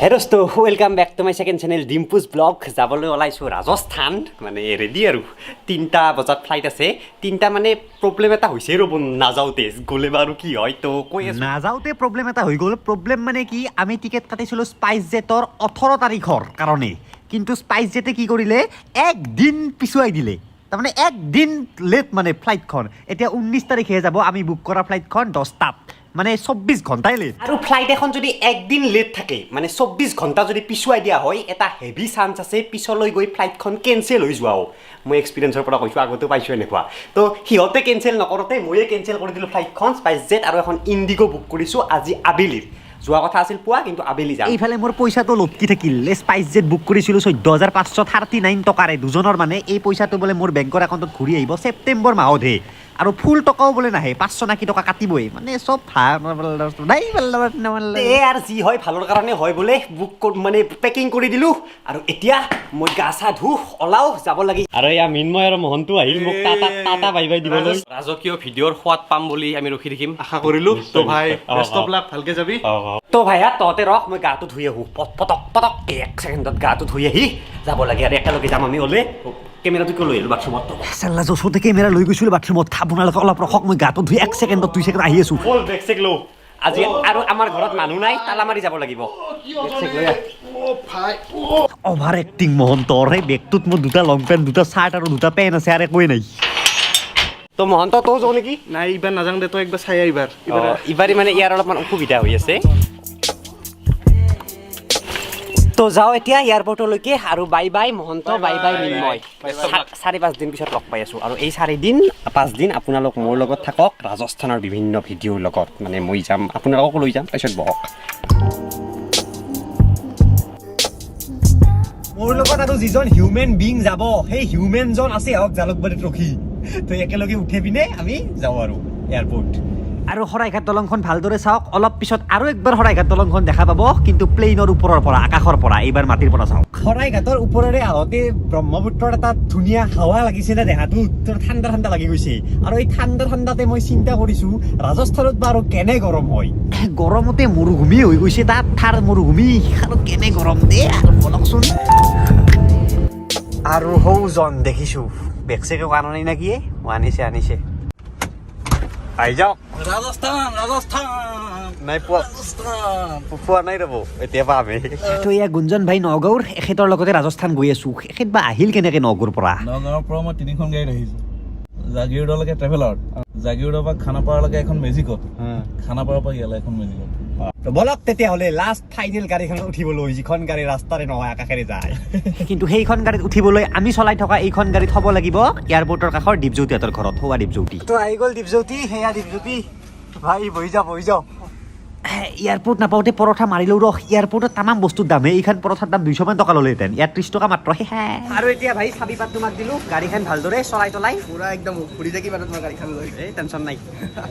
হে দোস্ত, welcome back to my second channel Dimpu's blog. যাবলৈ ওলাইছোঁ ৰাজস্থান, মানে ৰেডি আৰু 3টা বজাত ফ্লাইট আছে। 3টা মানে প্ৰব্লেম এটা হৈছে ৰ'ব, নাযাওঁতে গ'লে বাৰু কি হয় তো কৈ আছোঁ। নাযাওঁতে প্ৰব্লেম এটা হৈ গ'ল। প্ৰব্লেম মানে কি, আমি টিকেট কাটিছিলোঁ স্পাইচ জেটৰ 18 তাৰিখৰ কাৰণে, কিন্তু স্পাইচ জেটে কি কৰিলে, একদিন পিছুৱাই দিলে। তাৰমানে একদিন লেট মানে ফ্লাইটখন এতিয়া 19 তাৰিখে যাব। আমি বুক কৰা ফ্লাইটখন 10টাত, মানে 24 ঘণ্টাই লেট। আৰু ফ্লাইট এখন যদি একদিন লেট থাকে, মানে 24 ঘণ্টা যদি পিছুৱাই দিয়া হয়, এটা হেভি চান্স আছে পিছলৈ গৈ ফ্লাইটখন কেঞ্চেল হৈ যোৱাও। মই এক্সপিৰিয়েঞ্চৰ পৰা কৈছোঁ, আগতেও পাইছোঁ এনেকুৱা। তো সিহঁতে কেঞ্চেল নকৰোঁতে ময়ে কেঞ্চেল কৰি দিলোঁ ফ্লাইটখন স্পাইচ জেট, আৰু এখন ইণ্ডিগ' বুক কৰিছোঁ আজি আবেলিৰ। যোৱা কথা আছিল পুৱা, কিন্তু আবেলি যাম। এইফালে মোৰ পইচাটো লটকি থাকিল। এই স্পাইচ জেট বুক কৰিছিলোঁ 14,539 টকাৰে দুজনৰ, মানে এই পইচাটো বোলে মোৰ বেংকৰ একাউণ্টত ঘূৰি আহিব ছেপ্টেম্বৰ মাহতহে, আৰু ফুল টকাও বোলে নাহে, 500 নাকি টকা কাটিবই। মানে চব ভাল। এই আৰু যি হয় ভালৰ কাৰণে হয় বোলে, বুক মানে পেকিং কৰি দিলোঁ আৰু এতিয়া মই গা চা ধু ওলাও, যাব লাগে। আৰু এয়া মিন্ময় আৰু মহন্তু আহিল মোক টাটা টাটা বাই বাই দিবলৈ। ৰাজকীয় ভিডিঅ'ৰ সোৱাদ পাম বুলি আমি ৰখি থাকিম। আশা কৰিলো তো ভাই, বেষ্ট অফ লাক, ভালকে যাবি। তো ভাইয়া, তহঁতে ৰখ, মই গাটো ধুই আহোঁ। পটক পটক এক ছেকেণ্ডত গাটো ধুই আহি যাব লাগে আৰু একেলগে যাম আমি। ওলে কেমেৰাটো কিয় লৈ আহিলোঁ বাথৰুমত? চাল্লা, যচোতে কেমেৰা লৈ গৈছিলোঁ বাথৰুমত। আপোনালোকে অলপ ৰখক, মই গাটো ধুই এক ছেকেণ্ডত 2 ছেকেণ্ড আহি আছোঁ। ব'ল, বেগ চেগ লওঁ। আজি আৰু আমাৰ ঘৰত মানুহ নাই, তালা মাৰি যাব লাগিব। বেগ চেগ লৈ আহ। অভাৰ এক্টিং মহন্তৰ। সেই বেগটোত মোৰ দুটা লং পেণ্ট, দুটা চাৰ্ট আৰু দুটা পেণ্ট আছে, আৰু একোৱেই নাই। তো মহন্ত, তই যাওঁ নেকি? নাই, এইবাৰ নাযাওঁ দে, তই একবাৰ চাই আহ এইবাৰ। এইবাৰ মানে ইয়াৰ অলপমান অসুবিধা হৈ আছে। তো যাওঁ এতিয়া এয়াৰপৰ্টলৈকে আৰু bye bye Mahanta, bye bye Minmoy. 4-5 দিন পিছত লগ পাই আছোঁ। আৰু এই 4 দিন 5 দিন আপোনালোক মোৰ লগত থাকক ৰাজস্থানৰ বিভিন্ন ভিডিঅ'ৰ লগত। মানে মই যাম, আপোনালোককো লৈ যাম, তাৰপিছত বহক। মোৰ লগত আৰু যিজন হিউমেন বিং যাব, সেই হিউমেনজন আছে হওক জালুকবাৰীত ৰখি। তো একেলগে উঠি পিনে আমি যাওঁ আৰু এয়াৰপৰ্ট। আৰু শৰাইঘাট দলংখন ভালদৰে চাওক, অলপ পিছত আৰু একবাৰ শৰাইঘাট দলংখন দেখা পাব, কিন্তু প্লেইনৰ ওপৰৰ পৰা, আকাশৰ পৰা। এইবাৰ মাটিৰ পৰা চাওক। শৰাইঘাটৰ ওপৰেৰে আহোঁতে ব্ৰহ্মপুত্ৰৰ এটা ধুনীয়া হাৱা লাগিছে নে দেহাটো তোৰ ঠাণ্ডা ঠাণ্ডা লাগি গৈছে। আৰু এই ঠাণ্ডা ঠাণ্ডাতে মই চিন্তা কৰিছোঁ, ৰাজস্থানত বাৰু কেনে গৰম হয়। গৰমতে মৰুভূমি হৈ গৈছে তাত, থাৰ মৰুভূমি। আৰু কেনে গৰম দে আৰু বলকচোন। আৰু সৌজন দেখিছোঁ, বেগ চেগো আনা নাই নেকি? আনিছে আনিছে, আহি যাওক। ৰাজস্থান, ৰাজস্থান। নাই পোৱা, পোৱা নাই, ৰ'ব, এতিয়া পামেই। তো এয়া গুঞ্জন ভাই নগাঁৱৰ, এখেতৰ লগতে ৰাজস্থান গৈ আছো। এখেত বা আহিল কেনেকে নগাঁৱৰ পৰা? নগাঁৱৰ পৰা মই 3খন গাড়ীত আহিছোঁ। জাগিৰোডলৈকে ট্ৰেভেলাৰত, জাগিৰোডৰ পৰা খানাপাৰালৈকে এখন মেজিকত, খানাপাৰাৰ পৰা ইয়ালৈ এখন মেজিকত। তো বলক তেতিয়াহ'লে লাষ্ট ফাইনেল গাড়ীখনত উঠিবলৈ, যিখন গাড়ী ৰাস্তাৰে নহয় আকাশেৰে যায়। কিন্তু সেইখন গাড়ীত উঠিবলৈ আমি চলাই থকা এইখন গাড়ীত থ'ব লাগিব এয়াৰপৰ্টৰ কাষৰ দীপজ্যোতিহঁতৰ ঘৰত। হোৱা দীপজ্যোতি। তো আহি গ'ল দীপজ্যোতি, সেয়া দীপজ্যোতি ভাই, বহি যাওঁ বহি যাওঁ। এয়াৰপৰ্ট নাপাওঁতে পৰঠা মাৰিলেও ৰস। এয়াৰপৰ্টত তামাম বস্তুৰ দাম। এইখন পৰঠাৰ দাম 200মান টকা ল'লেহেঁতেন, ইয়াত 30 টকা মাত্ৰ। আৰু এতিয়া ভাই, চাবি পাত তোমাক দিলোঁ, গাড়ীখন ভালদৰে চলাই চলাই পুৰা একদম ঘূৰি থাকি বাৰু তোমাৰ গাড়ীখন লৈ। এই টেনশ্যন নাই,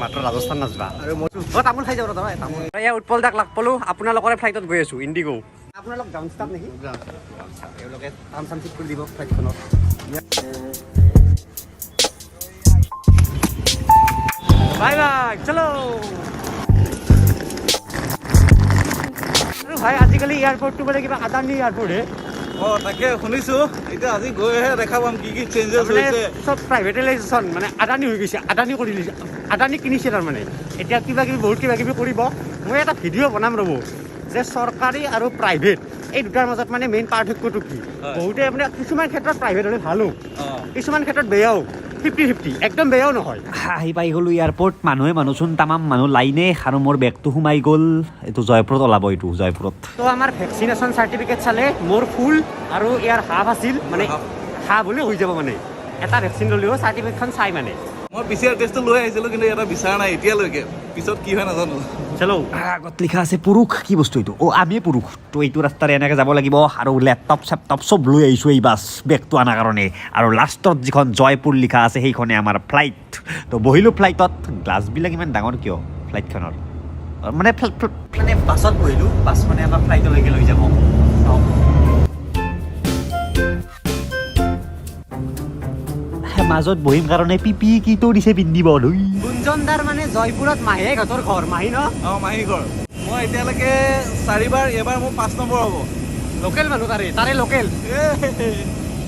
মাত্ৰ ৰাজস্থান নাচবা। আৰু মই অ, তামোল খাই যাওঁ দাদা, তামোল। এয়া উৎপল দাক লগ পালোঁ, আপোনালোকৰে ফ্লাইটত গৈ আছোঁ ইণ্ডিগ'। আপোনালোক গ্ৰাউণ্ড ষ্টাফ নেকি? তেওঁলোকে কাম চাম ঠিক কৰি দিব ফ্লাইটখনত। বাই বাই, চলো। আৰু ভাই, আজিকালি এয়াৰপৰ্টটো বোলে কিবা আদানী এয়াৰপৰ্ট হে। অ, তাকে শুনিছো। এতিয়া আজি গৈহে দেখা পাম কি কি চেঞ্জেছ মানে হৈছে। চব প্ৰাইভেটাইজেশ্যন, মানে আদানী হৈ গৈছে, আদানী কৰি দিছে, আদানী কিনিছে। তাৰমানে এতিয়া কিবা কিবি বহুত কিবা কিবি কৰিব। মই এটা ভিডিঅ' বনাম ৰ'ব, যে চৰকাৰী আৰু প্ৰাইভেট এই দুটাৰ মাজত মানে মেইন পাৰ্থক্যটো কি। বহুতে মানে কিছুমান ক্ষেত্ৰত প্ৰাইভেট হ'লে ভালো, কিছুমান ক্ষেত্ৰত বেয়াও, 50-50, একদম বেয়াও নহয়। আহি পাই গ'লোঁ এয়াৰপৰ্ট। মানুহে মানুহচোন তামাম মানুহ লাইনে, আৰু মোৰ বেগটো সোমাই গ'ল। এইটো জয়পুৰত ওলাব, এইটো জয়পুৰত। তো আমাৰ ভেকচিনেশ্যন চাৰ্টিফিকেট চালে, মোৰ ফুল আৰু ইয়াৰ হাফ আছিল, মানে হাফ হ'লেও হৈ যাব। মানে এটা ভেকচিন ল'লেও চাৰ্টিফিকেটখন চাই মানে। মই PCR টেষ্টটো লৈ আহিছিলোঁ, কিন্তু এটা বিচৰা নাই এতিয়ালৈকে, পিছত কি হয় নাজানো। চলো। আগত লিখা আছে পুৰুষ, কি বস্তু এইটো? অ, আমিয়ে পুৰুষ। তো এইটো ৰাস্তাৰে এনেকৈ যাব লাগিব। আৰু লেপটপ চেপটপ চব লৈ আহিছোঁ এই বাছ বেগটো অনাৰ কাৰণে। আৰু লাষ্টত যিখন জয়পুৰ লিখা আছে, সেইখনে আমাৰ ফ্লাইট। তো বহিলোঁ ফ্লাইটত। গ্লাছবিলাক ইমান ডাঙৰ কিয় ফ্লাইটখনৰ? মানে মানে বাছত বহিলোঁ, বাছখনে আমাক ফ্লাইটলৈকে লৈ যাব। মাজত বহিম কাৰণে পি কিটো দিছে পিন্ধিব ধুই। গুঞ্জন দাৰ মানে জয়পুৰত মাহীয়েকহঁতৰ ঘৰ, মাহী ন? অ, মাহী ঘৰ। মই এতিয়ালৈকে চাৰিবাৰ, এইবাৰ মোৰ 5 নম্বৰ হ'ব। লোকেল মানুহ তাৰে, তাৰে লোকেল।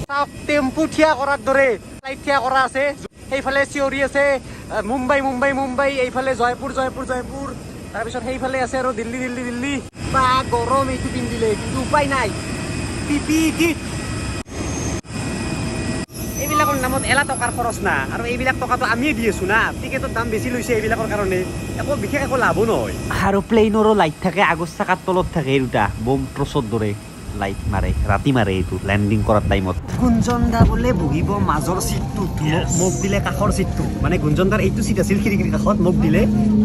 চাওক টেম্পু থিয়া কৰাৰ দৰে ফ্লাইট থিয়া কৰা আছে। সেইফালে চিঞৰি আছে মুম্বাই মুম্বাই মুম্বাই, এইফালে জয়পুৰ জয়পুৰ জয়পুৰ, তাৰপিছত সেইফালে আছে আৰু দিল্লী দিল্লী দিল্লী। বা গৰম এইটো পিন্ধিলে, কিন্তু উপায় নাই, পিপি কিট। এইবিলাকৰ নামত এলা টকাৰ খৰচ না, আৰু এইবিলাক টকাটো আমিয়ে দি আছো না। টিকেটৰ দাম বেছি লৈছে এইবিলাকৰ কাৰণে, একো বিশেষ একো লাভো নহয়। আৰু প্লেইনৰো লাইট থাকে, আগৰ চাকাৰ তলত থাকে এই দুটা বম ট্ৰচৰ দৰে লাইট মাৰে, ৰাতি মাৰে এইটো লেণ্ডিং কৰাৰ টাইমত। গুঞ্জন দা বোলে বহিব মাজৰ চিটটোত, মোক দিলে কাষৰ চিটটো। মানে গুঞ্জন দাৰ এইটো চিট আছিল খিৰিকীৰ কাষত, মোক দিলে।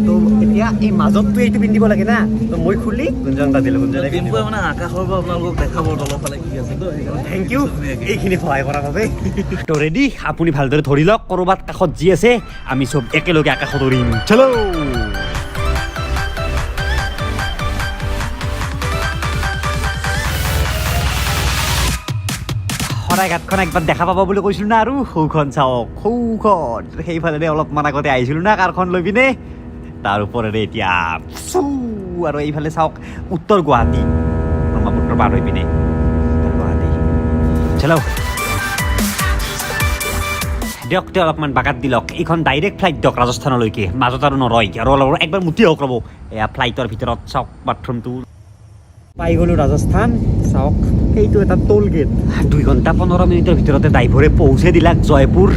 তো এতিয়া এই মাজতটো এইটো পিন্ধিব লাগে না, তো মই খুলি গুঞ্জন দা দিলোঁ, গুঞ্জনে পিন্ধিব। মানে আকাশৰ পৰা আপোনালোকক দেখাব তলৰ ফালে কি আছে। Thank U এইখিনি সহায় কৰাৰ বাবে। তো ৰেডি, আপুনি ভালদৰে ধৰি লওক, ক'ৰবাত কাষত যি আছে আমি চব একেলগে আকাশত উৰিম। চলো। শৰাইঘাটখন একবাৰ দেখা পাব বুলি কৈছিলোঁ না, আৰু সৌখন চাওক, সৌখন সেইফালেৰে অলপমান আগতে আহিছিলোঁ না কাৰখন লৈ পিনে, তাৰ ওপৰেৰে এতিয়া আৰু এইফালে চাওক উত্তৰ গুৱাহাটী, ব্ৰহ্মপুত্ৰ পাৰ হৈ পিনে উত্তৰ গুৱাহাটী। চলো দিয়ক, তেওঁ অলপমান বাগাত দিলক। এইখন ডাইৰেক্ট ফ্লাইট দিয়ক ৰাজস্থানলৈকে, মাজত আৰু নৰয়। আৰু অলপ একবাৰ মুতি হওক ৰ'ব। এয়া ফ্লাইটৰ ভিতৰত চাওক বাথৰুমটো। পাই গ'লো ৰাজস্থান, চাওক সেইটো এটা টোল গেট। 2 ঘণ্টা 15 মিনিটৰ ভিতৰতে ড্ৰাইভাৰে পहुঁচে দিলাক জয়পুৰ।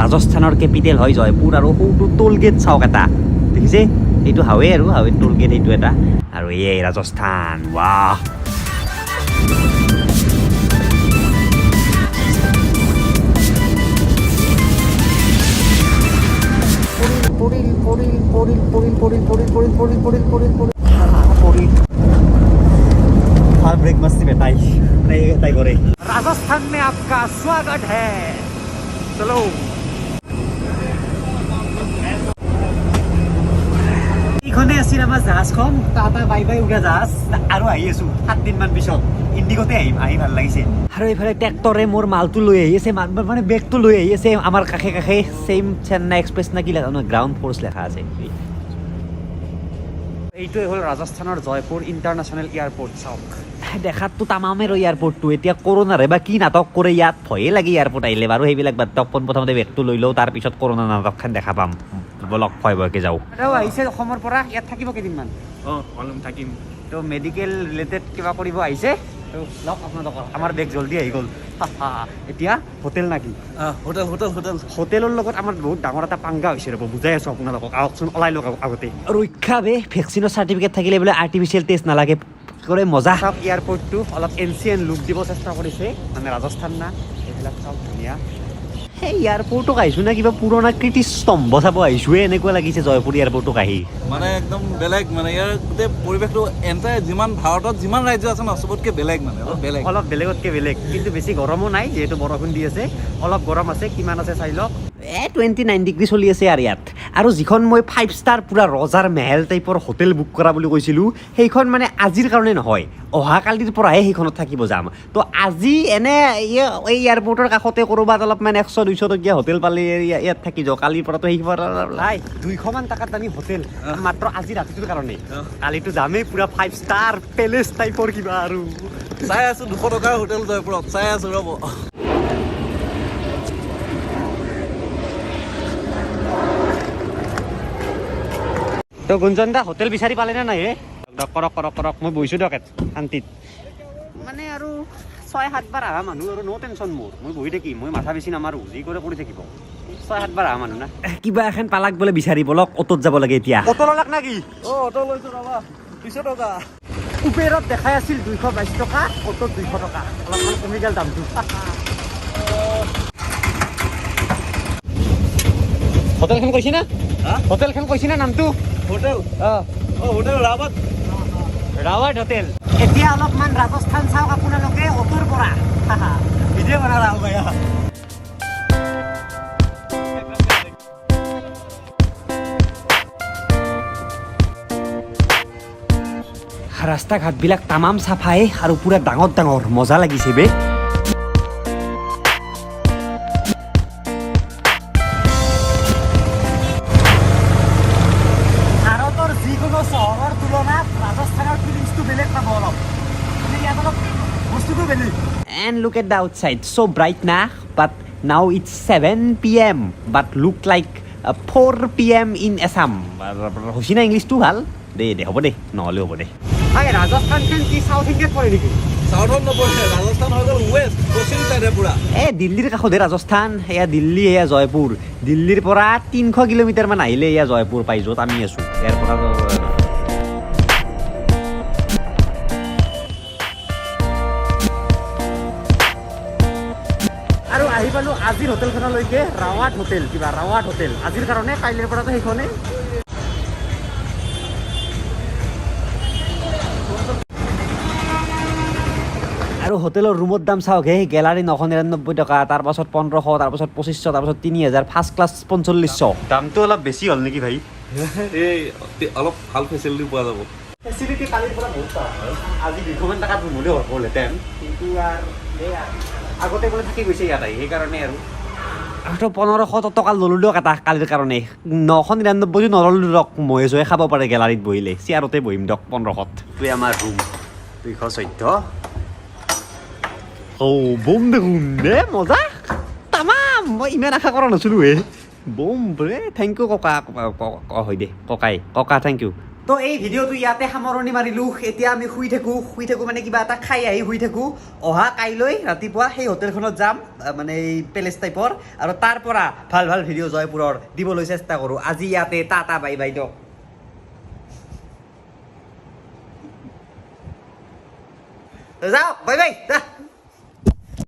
ৰাজস্থানৰ কেপিটেল হয় জয়পুৰ। আৰু সৌটো টোল গেট চাওক এটা, দেখিছে? এইটো হাৱে আৰু হাৱে টোল গেট এইটো এটা। আৰু এয়াই ৰাজস্থান। ৱাহ, পৰিল পৰিল পৰিল পৰিল পৰিল পৰিল পৰিল পৰিল পৰিল পৰিল পৰিল পৰিল। ब्रेक मस्ती में ताई ताई करे। राजस्थान में आपका स्वागत है। चलो এইখনে আছিল আমাৰ জাহাজখন, টাটা বাই বাই উৰা জাহাজ। আৰু আহি আছো 7 দিনমান পিছত, ইণ্ডিগতে আহিম, আহি ভাল লাগিছে। আৰু এইফালে ট্ৰেক্টৰে মোৰ মালটো লৈ আহি আছে, মানে বেগটো লৈ আহি আছে আমাৰ কাষে কাষে। ছেইম চেন্নাই এক্সপ্ৰেছ নে কি লেখা, নহয় গ্ৰাউণ্ড ফ'ৰ্চ লেখা আছে। এইটোৱে হ'ল ৰাজস্থানৰ জয়পুৰ ইণ্টাৰনেশ্যনেল এয়াৰপৰ্ট। চাওক দেখাততো তামামেৰ এয়াৰপৰ্টটো। এতিয়া কৰোণাৰে বা কি নাটক কৰে ইয়াত, ভয়ে লাগে এয়াৰপৰ্ট আহিলে। বাৰু সেইবিলাক বাদ দিয়ক, পোনপ্ৰথমতে বেগটো লৈ লওঁ, তাৰপিছত কৰোণা নাটকখন দেখা পাম। বলক ভয় ভয়কে যাওঁ। দাদাও আহিছে অসমৰ পৰা, ইয়াত থাকিব কেইদিনমান। অঁ, অলপ থাকিম। তো মেডিকেল ৰিলেটেড কিবা কৰিব আহিছে, তো লওক আপোনালোকৰ আমাৰ বেগ জল্দি আহি গ'ল। এতিয়া হোটেল নাকি? Hotel hotel hotel. হোটেলৰ লগত আমাৰ বহুত ডাঙৰ এটা পাংগা হৈছে ৰ'ব, বুজাই আছোঁ আপোনালোকক। আহকচোন, ওলাই লওক আগতে। ৰক্ষা বে, ভেকচিনৰ চাৰ্টিফিকেট থাকিলে বোলে আৰ্টিফিচিয়েল টেষ্ট নালাগে কৰে, মজা। চাওক এয়াৰপৰ্টটো অলপ এনচিয়েণ্ট লুক দিব চেষ্টা কৰিছে, মানে ৰাজস্থান না, এইবিলাক চাওক ধুনীয়া। সেই এয়াৰপৰ্টক আহিছোঁ না কিবা পুৰণা কীৰ্তিস্তম্ভ চাব আহিছোঁৱে, এনেকুৱা লাগিছে জয়পুৰ এয়াৰপৰ্টক আহি। মানে একদম বেলেগ, মানে ইয়াৰ গোটেই পৰিৱেশটো এণ্টায়াৰ যিমান ভাৰতত যিমান ৰাজ্য আছে ন, চবতকৈ বেলেগ, মানে অলপ বেলেগ, অলপ বেলেগতকৈ বেলেগ। কিন্তু বেছি গৰমো নাই, যিহেতু বৰষুণ দি আছে, অলপ গৰম আছে। কিমান আছে চাই লওক, 29 ডিগ্ৰী চলি আছে আৰু ইয়াত। আৰু যিখন মই 5 ষ্টাৰ পূৰা ৰজাৰ মেহেল টাইপৰ হোটেল বুক কৰা বুলি কৈছিলোঁ, সেইখন মানে আজিৰ কাৰণে নহয়, অহাকালিৰ পৰাহে সেইখনত থাকিব যাম। তো আজি এনে এই এয়াৰপৰ্টৰ কাষতে ক'ৰবাত অলপমান 100-200 টকীয়া হোটেল পালে ইয়াত থাকি যাওঁ। কালিৰ পৰাতো সেইখন নাই, 200মান টকাত আমি হোটেল মাত্ৰ আজি ৰাতিটোৰ কাৰণে। কালিতো যামেই পূৰা 5 ষ্টাৰ পেলেচ টাইপৰ কিবা। আৰু চাই আছোঁ 200 টকাৰ হোটেল জয়পুৰত, চাই আছোঁ ৰ'ব। তো গুঞ্জন দা হোটেল বিচাৰি পালে নে নাই? হে কৰক কৰক কৰক, মই বহিছোঁ দিয়ক ইয়াত শান্তিত। মানে আৰু 6-7 বাৰ অহা মানুহ আৰু ন' টেনশ্যন মোৰ, মই বহি থাকিম, মই মাথা বেছি নামাৰোঁ, যি কৰে কৰি থাকিব। 6-7 বাৰ অহা মানুহ না। কিবা এখন পালাক বোলে বিচাৰি, বলক অ'টোত যাব লাগে এতিয়া। অ'টো ল'লাক না কি? অঁ, অ'টো লৈছোঁ ৰ'বা, 200 টকা। উবেৰত দেখাই আছিল 222 টকা, অ'টোত 200 টকা, অলপমান কমি গ'ল দামটো। হোটেলখন কৈছে না? হোটেলখন কৈছে না নামটো? হোটেল? অঁ। অঁ, হোটেল ৰাৱাত। ৰাৱাত হোটেল। এতিয়া অলপমান ৰাজস্থান চাওক আপোনালোকে অ'টোৰ পৰা। ভিডিঅ' বনা ৰাহুল ভাইয়া। ৰাস্তা ঘাটবিলাক তামাম চাফাই আৰু পূৰা ডাঙৰ ডাঙৰ, মজা লাগিছে বে। ভাৰতৰ যিকোনো চহৰৰ তুলনাত বেলেগ। And look at the outside, so bright না? But now it's 7 p.m., but look like 4 p.m. in Assam. হৈছে না ইংলিছটো ভাল? দে দে, হ'ব দে, নহ'লেও হ'ব দে। ভাই, ৰাজস্থানখন কি চাউথ ইণ্ডিয়াত পৰে নেকি? চাউথত নপৰে, ৰাজস্থান হৈ গ'ল ৱেষ্ট, পশ্চিম চাইডে পুৰা। এ দিল্লীৰ কাষতে ৰাজস্থান। এয়া দিল্লী, এয়া জয়পুৰ। দিল্লীৰ পৰা 300 কিলোমিটাৰমান আহিলে এয়া জয়পুৰ পাই, য'ত আমি আছোঁ। ইয়াৰ পৰা আৰু আহি পালোঁ আজিৰ হোটেলখনলৈকে, ৰাৱাট হোটেল, কিবা ৰাৱাট হোটেল। আজিৰ কাৰণে, কাইলৈৰ পৰাতো সেইখনেই। আৰু হোটেলৰ ৰুমৰ দাম চাওক। সেই গেলাৰী 999 টকা, তাৰপাছত 1500, তাৰপাছত 2500, তাৰপাছত 3000, ফাৰ্ষ্ট ক্লাছ 4500। দামটো অলপ বেছি হ'ল নেকি ভাই? এই অলপ ভাল ফেচিলিটি পোৱা যাব। ফেচিলিটি কালিৰ পৰা বহুত পাম। আজি 200মান টকাত ৰুম হ'লেও হ'লহেঁতেন, কিন্তু আৰু সেয়া আগতে বোলে থাকি গৈছে ইয়াত আহি, সেইকাৰণে আৰু। আৰু 1500 টকা ল'লোঁ দিয়ক এটা কালিৰ কাৰণে। 999টো নল'লোঁ দিয়ক, মহে চহে খাব পাৰে গেলাৰীত বহিলে। চেয়াৰতে বহিম দিয়ক 1500ত। এইটোৱে আমাৰ ৰুম 214। অ' বম দেখোন দে, মজা তামাম। মই ইমান আশা কৰা নাছিলোঁ হে। বম ৰে, thank U ককা। হয় দে ককাই, ককা thank U. তো এই ভিডিঅ'টো ইয়াতে সামৰণি মাৰিলোঁ। এতিয়া আমি শুই থাকোঁ, শুই থাকোঁ মানে কিবা এটা খাই আহি শুই থাকোঁ। অহা কাইলৈ ৰাতিপুৱা সেই হোটেলখনত যাম, মানে এই পেলেচ টাইপৰ, আৰু তাৰ পৰা ভাল ভাল ভিডিঅ' জয়পুৰৰ দিবলৈ চেষ্টা কৰোঁ। আজি ইয়াতে টাটা বাই বাই দিয়ক। যাওক, বাই বাই, যা।